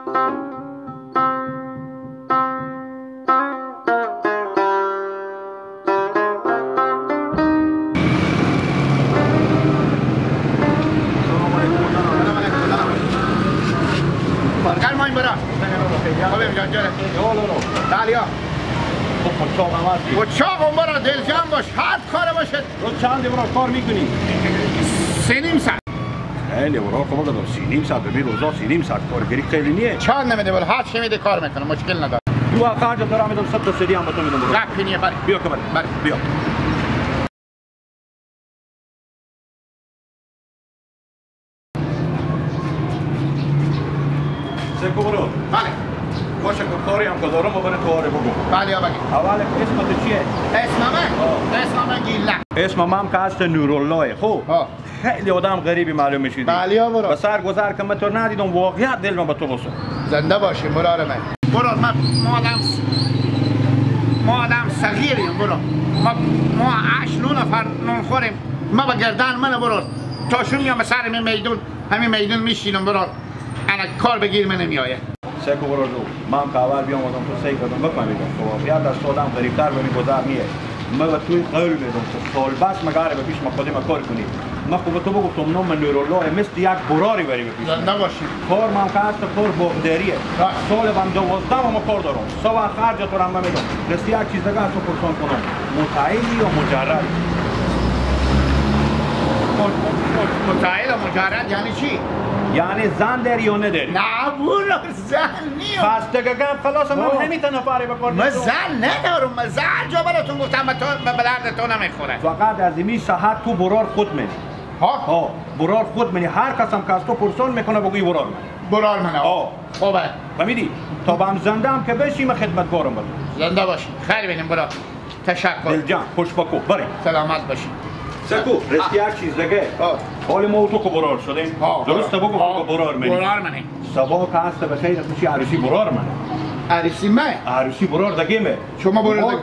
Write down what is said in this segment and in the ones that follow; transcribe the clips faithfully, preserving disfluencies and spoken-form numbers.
برگر مایم برا. خب، امجان جاره. دالیا. خب، چاق هم هستی. و چاق هم برا، دلجم باش، هر کار باشه. روز چند برا کار می‌کنی؟ سه نیم ساعت. خیلی برا، خب، اگه سی نیم ساعت، ببین روزا سی نیم ساعت کار گری خیلی نیه. چند نمیده، ولی هر چی می‌ده کار می‌کنه، مشکل نداره. تو خرج تو را می‌دم، صد تا سری هم به تو می‌دم برا. رفت کنیه، بله. بیا که بله. بله. بیا. سکو برو. بله. باشه که کاری هم که دارم، ببره تو آره بگو. بله، یا بگی. اول اسم تو چیه؟ اسم من؟ آه. اسم من گیلک. اسم من که هست نورالله. خب. آه. خیلی آدم غریبی معلوم می‌شی. بله، یا برو. به سر گذر که من تو ندیدم، واقعیت دل من به تو بسوخت. زنده باشی، مرار من. برو، ما، ما آدم س-، ما آدم صغیریم، برو. ما، ما هشت، نه نفر نون خوریم. ما به گردن من برو. تا شون میام به سر می میدون، همین میدون میشینم، برو. انا کار بگیر من نمیایه. سکو برو رو. من هم که اول بیام آدم تو سعی کردم بفهمیدم. خب، واقعیت از تو آدم غریب‌تر به می گذر نیه. من به توی قول می‌دم که سال بس مگه به پیش ما خودی ما کار کنی. من خب به تو بگفتم، نام من نورالله، مثل یک براری بری به پیش. زنده باشی. کار من که هست، کار باغداریه. راست. سال من دوازده ما کار دارم. سوا خرج تو را من می‌دم. راستی یک چیز دیگه از تو پرسان کنم. متعهلی یا مجردی؟ مت-، مت-، متعهل و مجرد یعنی چی؟ یعنی زن داری یا نداری؟ نه، برو. زن نیو. پس دیگه گپ خلاص، من آه. نمی‌تونم پاره بکنم. من زن ندارم، من زن جا براتون گفتم، به تو، به درد تو نمیخوره. فقط از این صحت تو برار خود منی. ها؟ ها، برار خود منی. هر کس هم که از تو پرسان می‌کنه، بگوی برار من. برار من، آه. آه. خوبه. فهمیدی؟ تا به هم زنده هم که بشی، من خدمتگارم برار. زنده باشی. خیر بینیم برار. تشکر. دلجان، خوش بکو. بریم. سلامت باشی. سکو، راستی یک چیز دیگه. آه. حال ما و تو که برار شدیم. آه. درسته بگو، آه. که برار منی. برار منی. سبا که هست به خیر خوشی عروسی برار منه. عروسی مه؟ عروسی برار دگه مه. شما برار ما، دگه.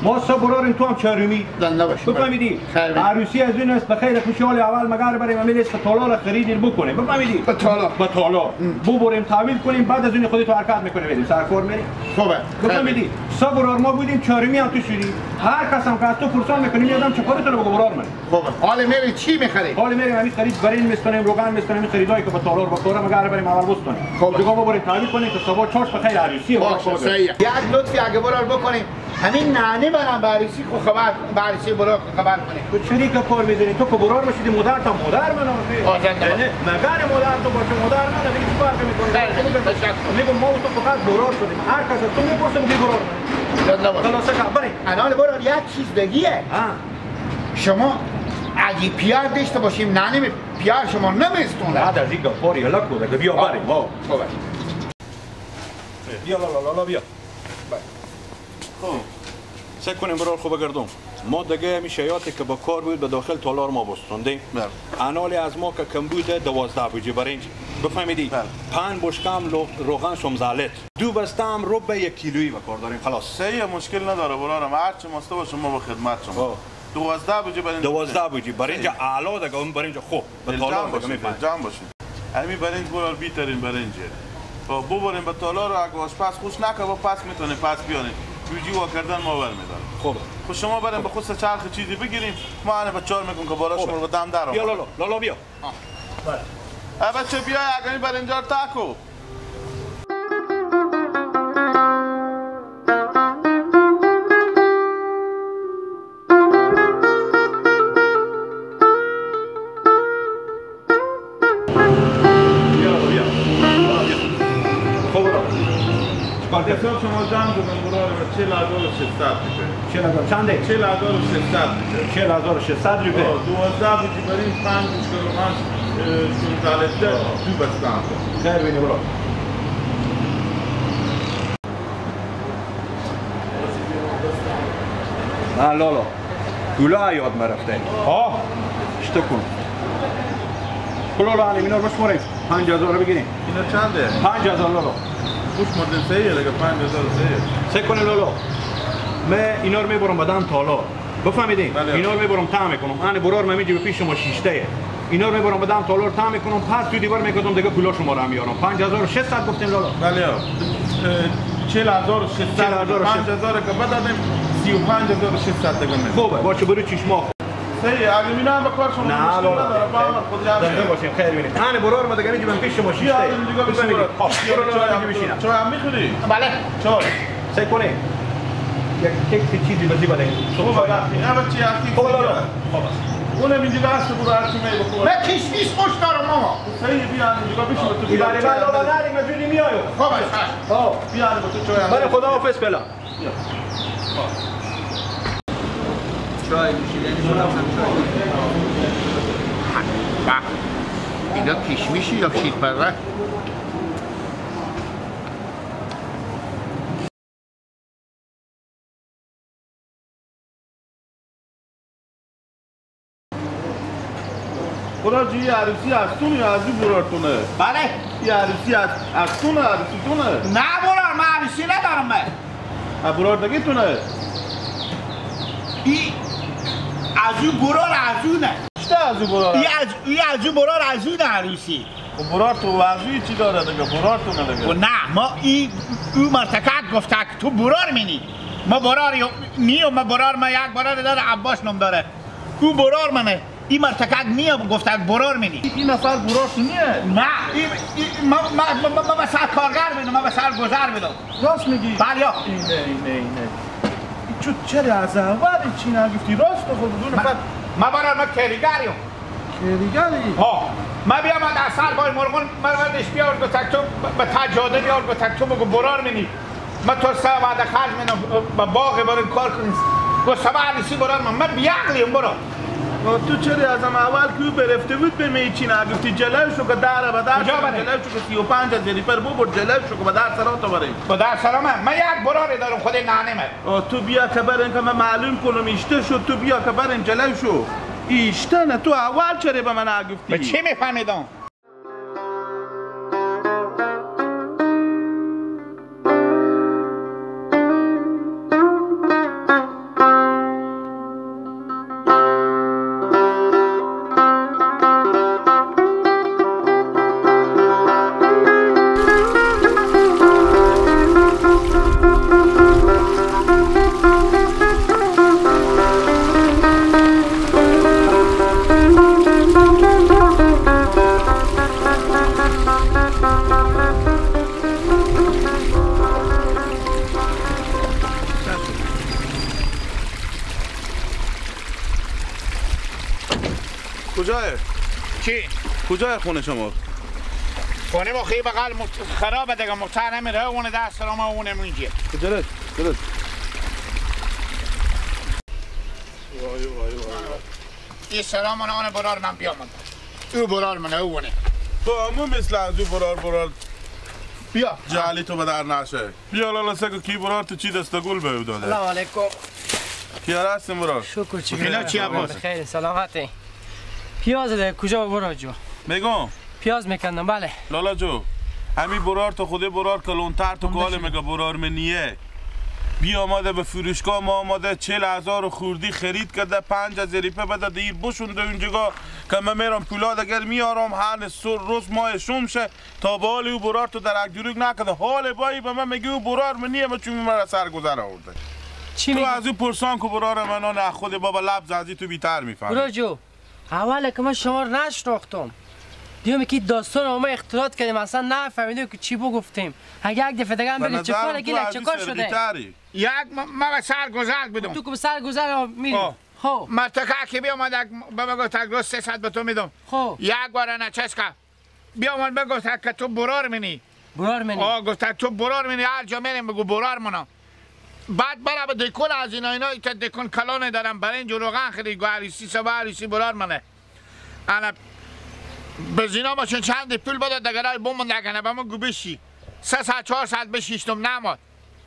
ما سه براریم، تو هم چهارمی. زنده باشی. بفهمیدی؟ خیر. عروسی از این است، به خیر خوشی حال اول مگر بریم، همین است که تالار خریدی بکنیم. بفهمیدی؟ به تالار. به تالار. ام. ببریم، تحویل کنیم، بعد از این خودی تو حرکت می‌کنی، بریم. سر کار می‌ریم. خوبه. بفهمیدی؟ سه برار ما بودیم، چهارمی هم تو شدی. هر کس هم که از تو پرسان می‌کنیم، یه آدم چه کاری تو رو بگو برار من. خب، حال میری چی می‌خری؟ حال میریم، همین خرید برنج می‌ستونیم، روغن می‌ستونیم، همین خریدایی که به تالار بخوره، مگه عربه بریم اول بستونیم. خب. دیگه ببریم تحویل کنیم که سبا چاش به خیر عروسی. باشه، صحیحه. یک لطفی اگه برار بکنیم، همین ننه برم به عروسی خو خبر، به عروسی برار خو خبر کنیم. تو چری که کار می‌زنی؟ تو که برار بشیدی، مادر تا مادر من آخه. آه، زنده باد. یعنی مگر مادر تو باشه، مادر من دیگه چی فرقی می‌کنه؟ بله، تشکر. می‌گم ما و تو فقط برار شدیم. هر کس از تو می‌پرسه، می‌گی برار من. زنده باد. خلاصه که، بریم. انال برار یک چیز دیگه. ها. شما اگه پیار داشته باشیم، ننه می پیار شما نمیستونه. بعد از این گپاری حالا کو دیگه، بیا آه. بریم، آه. خب. بیا لالا، لالا، بیا. بله. خب. سه کنیم برار خو بگردم. ما دیگه همی شیاطی که به کار بود، به داخل تالار ما بستوندیم. بله. انالی از ما که کم بود، دوازده بوجی برنج. بفهمیدی؟ بله. پنج بشکه هم لو-، روغن شمزلت. دو بسته هم رب یک کیلویی به کار داریم. خلاص. صحیحه، مشکل نداره برارم. هر چی مسته باشه ما به خدمت شما. خب. دوازده بوجی برنج. دوازده بوجی برنج صحیح. اعلا دیگه، اون برنج خوب. به دلجم تالار باشین، دیگه می‌فهمی. دلجم باشین. همی برنج برار بهترین برنجه. خب، ببریم به تالار، اگه آشپز خوش نکه، با پس می‌تونیم پس بیاریم. بوجی وا کردن ما برمی‌داریم. خوبه. خب، شما بریم به خود سه چرخ چیزی بگیریم، ما انه به چهار می‌کنم که بالا خوبه. شما رو به دم در بیا آورد. لالا، لالا بیا. آه. بله. اه، بچه بیا، اگه این برنجار تاکو. بیا، بیا. بیا. خب، برو. چیکار کنی؟ حساب شما جمع بکن، برو، چهل هزار و ششصد می‌شه. چهل هزار چنده؟ چهل هزار و ششصد می‌شه. چهل هزار و ششصد روپیه. آه، دوازده بوجی برنج، پنج بوجی روغن، اه، شانزده لیتر، دو بسته هم. خیر بینی، برو. ها لالا، پولا یاد مرفته. ها. اشته کن. پولا لالا، اینا رو بشماریم. پنج هزار رو بگیریم. اینا چنده؟ پنج هزار لالا. خوش مدل صحیحه دیگه، پنج هزار صحیحه. سه کنه لالا. من اینا رو میبرم بدم تالار. بفهمیدین؟ بله. اینا رو میبرم طعم کنم. انه برار من می‌جی به پیش شما شیشته. اینا رو می‌برم بدم تالار تم می‌کنم، پس تو دیوار می‌کردم، دیگه پولا شما رو هم میارم. پنج هزار و ششصد گفتین لالا. بله، اه، چهل هزار و ششصد. چهل هزار و ششصد. پنج هزار که بدادیم، سی و پنج هزار و ششصد دیگه می‌دم. خوبه، باشه، برو چشما. صحیح، اگه می‌نم به کار شما نه، مشکل لالا. نداره، با من خود زنده باشین، خیر بینید. هنه برار ما دیگه می‌گم پیش شما شیشته. بیا، دیگه بفرمایید. خب، برو لالا، چای دیگه هم، بشینم. چای هم می‌خوری؟ بله. چای. سعی کنید. یک کیک چیزی بزی بده. خوبه، وقتی. نه، بچه، وقتی خب، لالا. خوبه. اونم اینجا هست، برو هر چی می‌خوای بخور. من کشمش خوش دارم، ماما. صحیح، بیا اینجا بشین تو. بیا، بیا، چای لالا، هم. نریم، من زودی میایم. خب، چشم. خب. بیا، با تو چای هم. بله، خدا حافظ، فعلا. بیا. چای نوشیدنی کنم، هم چای. به. اینا کشمشی یا شیرپره؟ خدا جی، یه عروسی از تونه یا از او برار تونه؟ بله. یه عروسی از، از تونه، عروسی تونه؟ نه برار، من عروسی ندارم من. ها، برار دگه تونه؟ ای از او برار از او نه. چطور از او برار؟ ای از، ای از او برار از او نه عروسی. خب برار تو و از او چی داره دگه؟ برار تو نه دگه. و نه، ما ای، او مرتکک گفته که تو برار منی. ما برار یو-، نیو، ما برار، ما یک برار داره، عباس نام داره. او برار منه. ای مرتکک نیه گفته برار منی. ای، ای نفر برار تو نیه؟ نه، ای، ای، ما، ما، ما، ما، ما به سر کارگر بیدم، ما به سر گذر بیدم. راست میگی؟ بله. اینه، اینه، اینه. ای چو چرا از اول چی نگفتی؟ راست خود دو نفر. ما برار ما کلیگریم. کلیگری؟ ها. ما بیا ما در سر بای مرغون، ما، ما دش بیار گفتک تو ب-، به تا جاده بیار گفتک تو بگو برار منی. من تو سه وعده خرج می‌دم، با باغ برین کار کنین. گفت سبا علیسی برار من، من بیعقلیم برو. آه، تو چرا از هم اول که او برفته بود به می چی نگفتی؟ جلو شو که در به در کجا شو، بره؟ جلو شو که سی و پنج از ریپر ببر، جلو شو که به در سرا تو بره. به در سرا من، من یک براری دارم خود نانه من. آه، تو بیا که برین که من معلوم کنم ایشته شد، تو بیا که برین جلو شو. ایشته نه، تو اول چرا به من نگفتی؟ به چی می‌فهمیدم؟ کجایه؟ چی؟ کجایه خونه شما؟ خونه ما خیلی بغل مت-، خرابه دیگه، مطمئن نمیره، اون دست سلام اون مونجه. جلد، جلد. وای، وای، وای، وای. این سلام آن برار من بیامد. او برار منه، او اونه. تو همون مثل از او برار، برار بیا. جعلی تو به در نشه. بیا لالا سگو کی برار تو چی دست گل به او داده؟ سلام علیکم. کی هستیم برار؟ شکر چی اینا چی عباس؟ بخیر، سلامتی. پیاز ده کجا برار جو؟ بگو. پیاز می‌کندم، بله. لالا جو، همی برار تو خودی برار کلونتر تو کال میگه برار منیه. بی آمده به فروشگاه ما آمده چهل هزار خوردی خرید کرده، پنج هزار ریپه بده دیر بشونده اونجا که من میرم پولاد اگر میارم هر سر روز ماه شوم شه. تا به حال او برار تو درک دروگ نکده. حال بایی به من میگی او برار منیه، من چون مرا سرگذر آورده. چی تو میگی؟ از او پرسان کو برار من نه خود بابا لبز از این تو بیتر می‌فهمی. برار جو، اول که من شما رو نشناختم. دیگه که داستان ما اختلاط کردیم، اصلاً نفهمیدیم که چی بگفتیم. اگه یک دفعه دیگه هم به بری چه نظر کار، تو گیلک از چه این کار شده؟ سربیتری. یک م-، ما به سر گذشت بدم. تو که به سر گذشت می‌ری. آه. خب. مرتکه که بیامد، یک م-، به من گفت، یک روز سه صد به تو می‌دم. خب. یک بار نچست که بیامد بگفت که تو برار منی. برار منی. آه، گفت تو برار منی، هر جا می‌ریم بگو برار منا. بعد برا به دکون از اینا، اینا ایتا دکون کلانه دارم، برنج و روغن خرید، گو عروسی، سبا عروسی برار منه. انا به زینا ماشین چند پول بده دگرای بمون دگنه، به من گو بشی. سه ساعت، چهار ساعت بشیشتم نماد.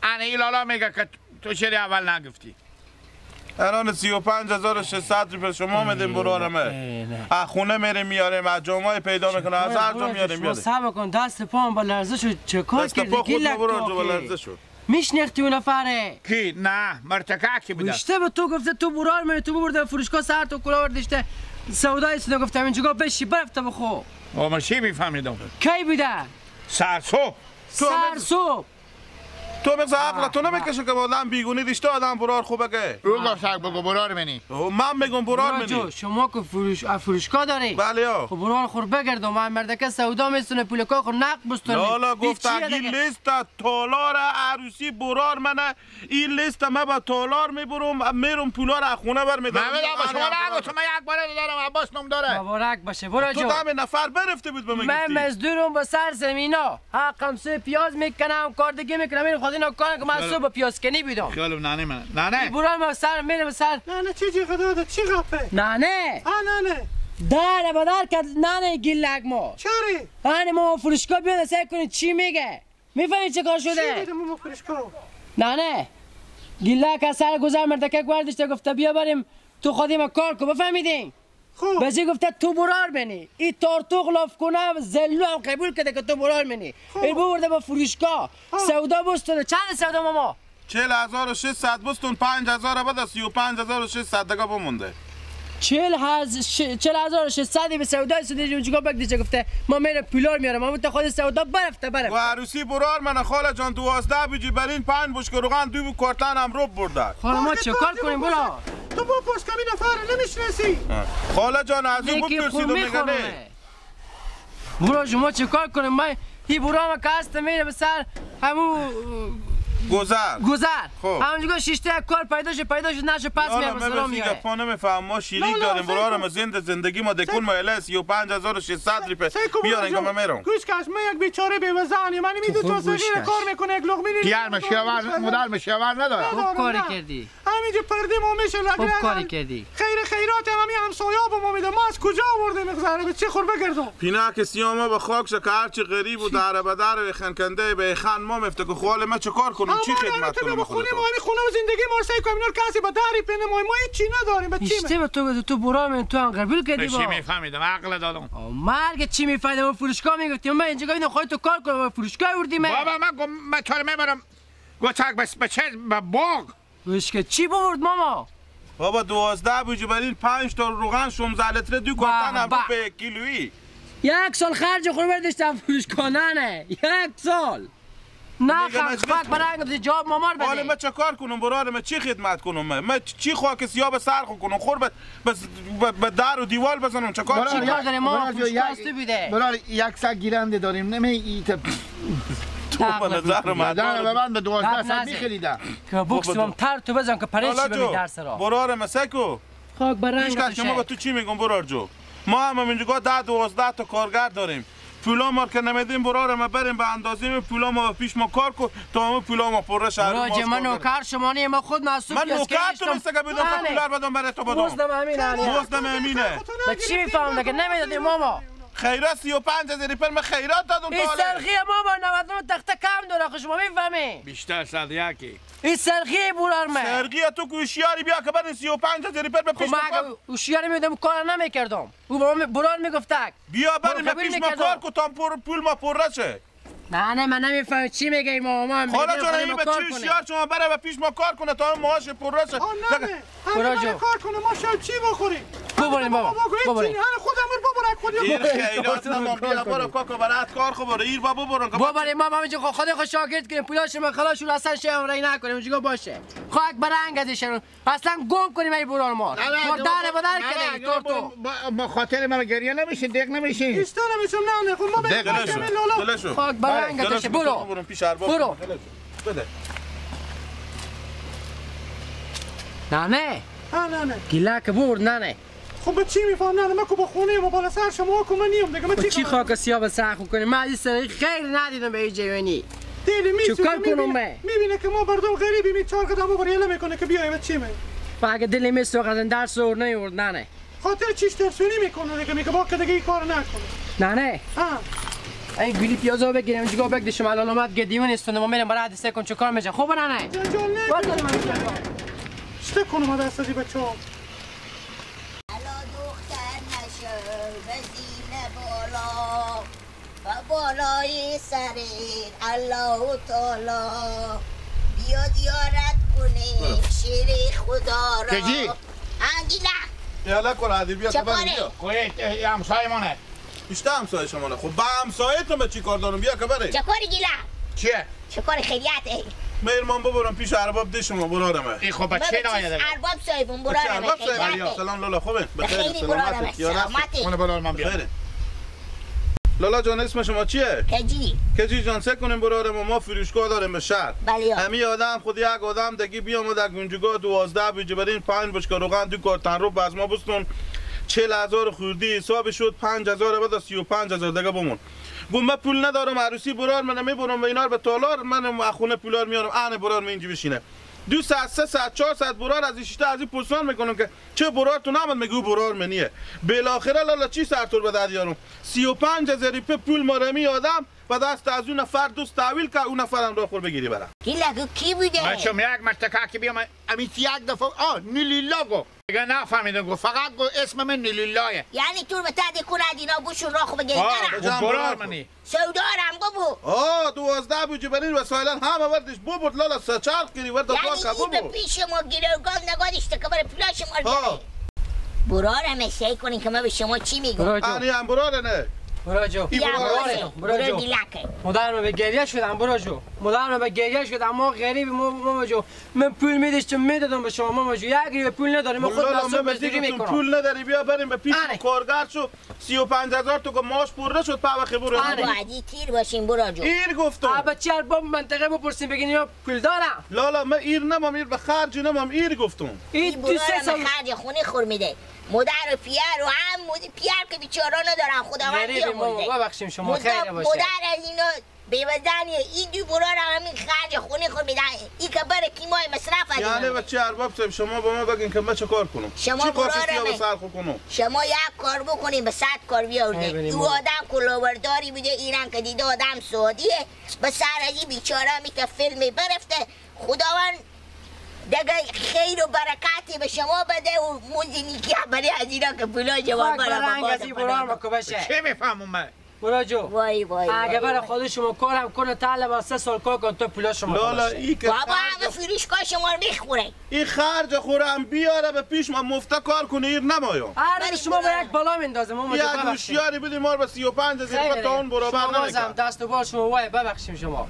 انا ای لالا میگه که تو چرا اول نگفتی؟ الان سی و پنج هزار و ششصد روپیه شما می‌دیم برارمه. نه، نه. از خونه می‌ریم میاریم، از جامعه پیدا می‌کنه، از هر جا میاریم میاریم. صبر کن، دست پام با لرزش شد. چه کار کردی؟ دست پا خود گیلک برار تو جو با که لرزش شد. می‌شناختی اون نفره؟ کی؟ نه، مرتکه کی بوده؟ گوشته به تو گفته تو برار منی، تو ببرده فروشگاه سر تو کلا وردشته. سودای سنه گفتم اینجا بشی، برفته بخو. او من چی می‌فهمیدم؟ کی بوده؟ سر صبح. تو هم سر صبح. تو مثل عقل تو نمی‌کشه که با آدم بیگونه دیشته آدم برار خوبه که. او گاشک بگو برار منی. او من می‌گم برار برار منی. جو، شما که فروش، اه، فروشگاه داری؟ بله، یا. خب برار خور بگردم. من مردکه سودا می‌سونه، پولکا خور نقد بستونه. لالا این گفت چیه اگه دیگه؟ لیست تالار عروسی برار منه. این لیست ما با تالار می‌برم، می‌رم پولا را خونه برمی‌دارم. من بدم با شما نگو، تو من یک بار دارم، عباس نام داره. مبارک باشه، برو تو جو. دم نفر برفته بود به من من گفتی. مزدورم به سر زمینا. حقم سه پیاز می‌کنم، کار دیگه می‌کنم. این خود اینا کارن که من صبح پیاز کنی بیدم. خیالم ننه من. ننه. این برار ما سر میره به سر. ننه چی جی خدا ده؟ چی غپه؟ ننه. آ، ننه. دار بدار کرد ننه گیلک ما. چری؟ آنه ما فروشگاه بیاد سعی کنید چی میگه. می‌فهمی چه کار شده؟ چی بده ماما فروشگاه؟ نه، نه. گیلک از سر گذر مردکک ورداشته گفته بیا بریم تو خودی ما کار کو، بفهمیدین؟ خب. بزی گفته تو برار منی. ای تارتو غلاف کنه زلو هم قبول کرده که تو برار منی. خب. ای ببرده با فروشگاه. ها. سودا بستونه. چند سودا ماما؟ چهل هزار و ششصد بستون، پنج هزار بده، سی و پنج هزار و ششصد دگه بمونده. چهل هز-، ش-، چهل هزار و ششصد به سودای سودی جو جگا بک دیجه گفته، ما میره پولار میارم، ما تا خود سودا برفته برفته. و عروسی برار من خاله جان، دوازده بجی برین، پنج بشک روغن، دو بو کارتن هم رب برده. خاله ما چه کار کنیم برا؟ تو بپرس کمی نفر نمیشناسی. ها. خاله جان از او یکی بپرسید خور و می‌گه می‌خورم. نه. برو شما چه کار کنیم؟ من این برا ما که هست میره به سر همو گذر. گذر. خب. همونجا شیشته یک کار پیدا شد، پیدا شد، نشد، پس لالا، میام، من سلام بس این میاره. گپا نمی‌فهمم. ما شیریک داریم، برار ما زند زندگی ما دکون ما اله سی و پنج هزار و ششصد ریپه. سیکو بیارن برو که جو. ما میرم. گوش کش، من یک بیچاره بیوه‌زنی. من می تو دو تا خوب گوش صغیر کش. کار می‌کنه، یک لقمه نون گرم نمی‌خوره. شیاور، مدار می‌شه، شیاور نداره. خوب کاری کردی. همینجا پردی ما می‌شه لگرن. خوب کاری کردی. خیر خیرات هم همین همسایا به ما می‌ده. ما از کجا آوردیم این ضربه؟ چی خور بگردم؟ پیناک سیاما به خاک شه که هرچی غریب و دره به دره و خنکنده به خان ما مفته که خاله ما چه کار کنم؟ چی خدمت کنم خاله تو؟ ما همین خونه و زندگی ما رو سعی کنیم. اینا رو کسی به دری پنه ما، ما هیچ چی نداریم. به چی اشته به تو گفت تو برا من تو هم قبول کردی با. چی می‌فهمیدم؟ عقل دادم. آه، مرگ چی می‌فهمیدم؟ اون فروشگاه می‌گفتیم من اینجا گفتیم خواهی تو کار کنم، فروشگاه وردیم. بابا من گم-، من تو رو می‌برم. گوچک بس بچه به باغ. گوش که چی بورد ماما؟ بابا، دوازده بجه برین پنج تا روغن شانزده لیتره دو کارتن هم به. به یک کیلویی. یک سال خرج خور برداشتم فروش کننه. یک سال. نه دیگه خاک، مجبور. خاک برنگ دی جواب مامار بده. حالا من چه کار کنم برار؟ من چی خدمت کنم؟ من، من چی خاک سیاه به سر خو کنم؟ خور به، به، به، به در و دیوال بزنم؟ چه کار برار، چی کار یک، داره؟ ما برار جو، فروشگاه یک، است بیده. برار یک سگ گیرنده داریم. نمی ایت تو به نظر من نظر به من به دوازده صد می‌خریدم. که بوکس بابا تو. من تر تو بزن که پرش لالا بمی جو، در سرا. برار مسکو. خاک بر رنگ هیچ کس که ما به تو چی می‌گم برار جو؟ ما هم همینجا ده دوازده تا کارگر داریم. پولا ما که نمیدیم برار ما بریم به اندازه می پولا ما پیش ما کار کو تا همه پولا ما پر شه. برار جو، ما نوکر شما نیم، ما خود محسوب من نوکر تو نیست که بدون تا پولار بدم برای تو بدم. مزدم همینه. مزدم همینه. به چی می‌فهم دیگه؟ نمی‌دادی ماما. خیرات سی و پنج هزار پر من خیرات دادم تا این حالا. سرخی ما با نود و نه تخته کم داره، خو شما می‌فهمی؟ بیشتر صد یکی. این سرخی بولار من. سرخی تو که هوشیاری بیا که برین سی و پنج هزار پر به خو پیش من بکن. اگه هوشیاری می‌بودم کار نمی‌کردم. او با من بولار می‌گفتک. بیا برین به پیش ما کار کو تا پر، پول ما پر شه. نه، نه، من نمی‌فهمم چی می‌گی ماما. خاله جان، این بچه هوشیار شما بره به پیش ما کار کنه تا معاش پر شه. آه، نه، نه. همین برو برای جو. کار کنه، ما شب چی بخوریم؟ ببرین بابا، بابا، بگو، هیچ ببرین. چی. هر خودمون ببرک خودی. این خیرات نما، بیا برو کاکا، برات کار خو برو. ایر با ببرن که ببرین ما همینجا خو-، خود خو شاگرد کنیم. پولا شما خلاص شو، اصلاً شی هم رای نکنیم. اونجا باشه. خاک برنگ ازش رو. اصلاً گم کنیم ای برار ما. نه، نه، ما نه، داره نه، بدار نه، کنه نه، تو تو. با، با خاطر من گریه نمیشه، دق نمیشه. اشتو نمیشم، نه، نه، خب ما به دق نمیشه. لالا. دلشو. خاک برنگ ازش. برو. برو پیش ارباب. برو. بده. ننه. ها، ننه. گیلک برد، ننه. خب به چی می‌فهم؟ ننه، من که با خونه ما بالا سر شما که من نیم دیگه، من با چی چی کنم؟ خاک سیاه به سر خو کنی؟ من این سر خیر ندیدم به این جوانی. دل می چه سوزه، کار کنم می‌بینه، من؟ می‌بینه که ما مردم غریبی، می چهار قدم بر یله می‌کنه که بیایم، چی می؟ و اگه دل می سوخت از این درس اور نیورد، ننه. خاطر چیش ترسونی می‌کنه دیگه، میگه با که دیگه این کار نکنه. ننه. ها. این گلی پیازا بگیریم، جگا بگدشم، الان اومد گدیون استونه، ما می‌ریم برای حدیثه کن، چه کار می‌شه؟ خب، ننه. جان، جان، نه. باز داریم، من می‌گم. چه کنم از دست از این بچه‌ها؟ حالا دختر نشو، بزینه بالا. و بالای سر الله تعالی بیا زیارت کنیم شیر خدا را. کجی؟ انگیلا. یالا کن عادی، بیا چه که بریم، کاره؟ بیا. خو ای، ای همسایه مانه. اشته همسایه شما نه. خب با همسایه تو من چی کار دارم؟ بیا که بریم. چه کاری گیلا؟ چیه؟ چه کاری خیریته؟ مهرمان ببرم پیش ارباب ده شما برارمه. ای خب بابا بچه چیز نایه داره. ارباب صاحبم، بچه برارمه ارباب صاحب. خیریته. علی سلام لالا، خوبه؟ بخیر، بخیری سلامت، برارمه، یا رب. سلامتی. اونه برار من بیام. بخیره. لالا جان، اسم شما چیه؟ کجی. کجی جان، سه کنیم برارم، ما فروشگاه داریم به شهر. بله. همی آدم خود یک آدم دگی بیامد، در گونجگاه دوازده بجه برین پنج بشکه روغن، دو کارتن رب از ما بستون. چهل هزار خوردی حساب شد، پنج هزار بعد از سی و پنج هزار دگه بمون. گو من پول ندارم، عروسی برار من میبرم و اینار به تالار، من از خونه پولار میارم، اهل برار من اینجا بشینه. دو ساعت، سه ساعت، چهار ساعت برار از این شیشته از این پرسان می‌کنم که چه برار تو نامد، میگه او برار منیه. بالاخره لالا چی سر تور به درد یارم؟ سی و پنج هزار روپیه پول ما رمی آدم و دست از اون نفر دوست تحویل که اون نفر هم را خور بگیری برم. کی لگو کی بوده؟ بچه‌م یک مرتکه که بیام امی یک دفعه، آه، نیلیلا گو. دیگه نفهمیدم گو، فقط گو اسم من نیلیلایه. یعنی تو به تا دی کن ادینا بوشو را خو بگیری آه، برم. بجم برار برار منی. سودارم ببو. آه، دوازده بجه برین وسایلن همه وردش ببرد لالا سچرخ کری ورد یعنی پاک این به ببو. پیش ما گیروگان نگادشته که بره پلا شما ها. گیره. برارم سعی کنین که من به شما چی میگم. برار جو. انی هم برار نه. برار جو. ای یا برار. برار برار جو. برار گیلکه. مادر من به گریه شدم برار جو. مادر من به گریه شد، اما غریب ما، ماما جو. من پول می‌داشتم می‌دادم به شما ماما جو. یک روپیه پول نداریم، ما خود لالا، مسئول من به مزدوری تو می‌کنم. پول نداری، بیا بریم به پیش آره. کارگر شو. سی و پنج هزار تومن معاش پر نشد، پا بخی برو. آره. بابا، عادی تیر باشین، برو جو. ایر گفتم. آ، بچه ارباب منطقه بپرسیم، بگین اینا پول دارم. لالا، من ایر نمام، ایر به خرج نمام، ایر گفتم. این این دو سه برارم سال خرج خونه خور می‌ده. مادر و پیار و هم مودی پیار که بیچاره ندارن، خداوند غریبی ما، بیامرزه. ببخشیم شما، مدا-، خیر باشه. مادر از اینا بیوزنیه، این دو برار همین خرج خونه خور می‌ده. این که بره کی ماه مصرف از اینا یعنی می‌ده. بچه ارباب صاحب، شما با ما بگین که من چه کار کنم؟ شما چی خاصیتی برارم. به سر خو کنم؟ شما یک کار بکنین، به صد کار بیاورده. ای بنی او ما. آدم کلاورداری بوده، ایران که دیده آدم سعودیه، به سر از این بیچاره می که فیلمی برفته، خداوند دگه خیر و برکتی به شما بده و موزی نیکی برای از اینا که پولا جواب خاک برم برنگ بابا از این برار برم. مکو بشه. چه می‌فهمم من؟ برار جو. وای، وای، اگه وای، برای وای. خود شما کارم کنه، تا الان با سه سال کار کن، تو پولا شما لالا، خلاص شه. ای که بابا، خرج همه فروشگاه شما رو می‌خوره. این خرج خوره هم بیاره به پیش ما، مفته کار کنه، ایر نمایم. هر روز بری شما با برار. یک بلا میندازه، ما یک مجبور ببخشیم. هوشیاری بدی، ما رو به سی و پنج هزار خیلی تا اون برابر شما بازم نمی‌کنه. دست و بال شما وای، ببخشیم شما.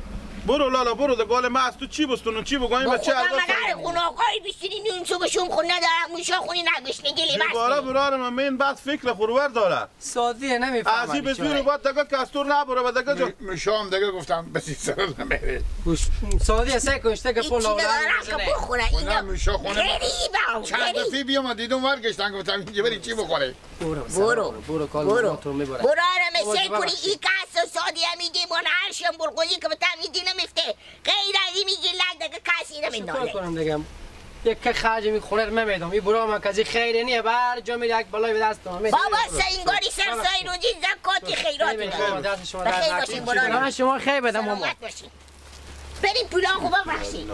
برو لالا، برو، ده گال ما از تو چی بستونم، چی بگویم، با بچه خدا ارباب مگر صاحب. گناهکاری بیشتری نیون، چون به شوم خود ندارم، موشا خونی نگوش نگیلی دوباره بستی. برار من، من بعد فکر خورور داره. سادیه نمی‌فهمم ازی به بیچاره. زور باید دگه کستور نبره و دگه جو. می-، میشام دگه گفتم بسی سر نمیره. گوش، سادیه سه کنشته که این پول چی اولا دارم که می‌زنه. بخوره؟ اونا اینا می‌شه خونه. غریبه، چند غریب. دفعه بیام دیدم ورگشتن، گفتم یه بری چی بخوره؟ برو، برو. برو، برو، کال برو. ما تو می‌بره. برو، آره، بابا، می‌شه ببخشید. کنی، این کس سادیه می‌گی، من هر شم برگویی که به تمیزی نمیفته. غیر از این می‌گی، لگ دگه کسی شکر نمی‌ناله. کنم دگه. یک که خرج می خونه رو نمیدم. این برا من کسی خیری نیه. به هر جا می‌ره یک بلای به دست آمد. بابا، سینگاری سر سای روزی زکاتی خیراتی خیلی می‌کنم. دست شما به درد خیر نکنه. باشین، برو. من شما خیر بدم، ماما. سلامت باشین. بریم پولا خوب بخشیم.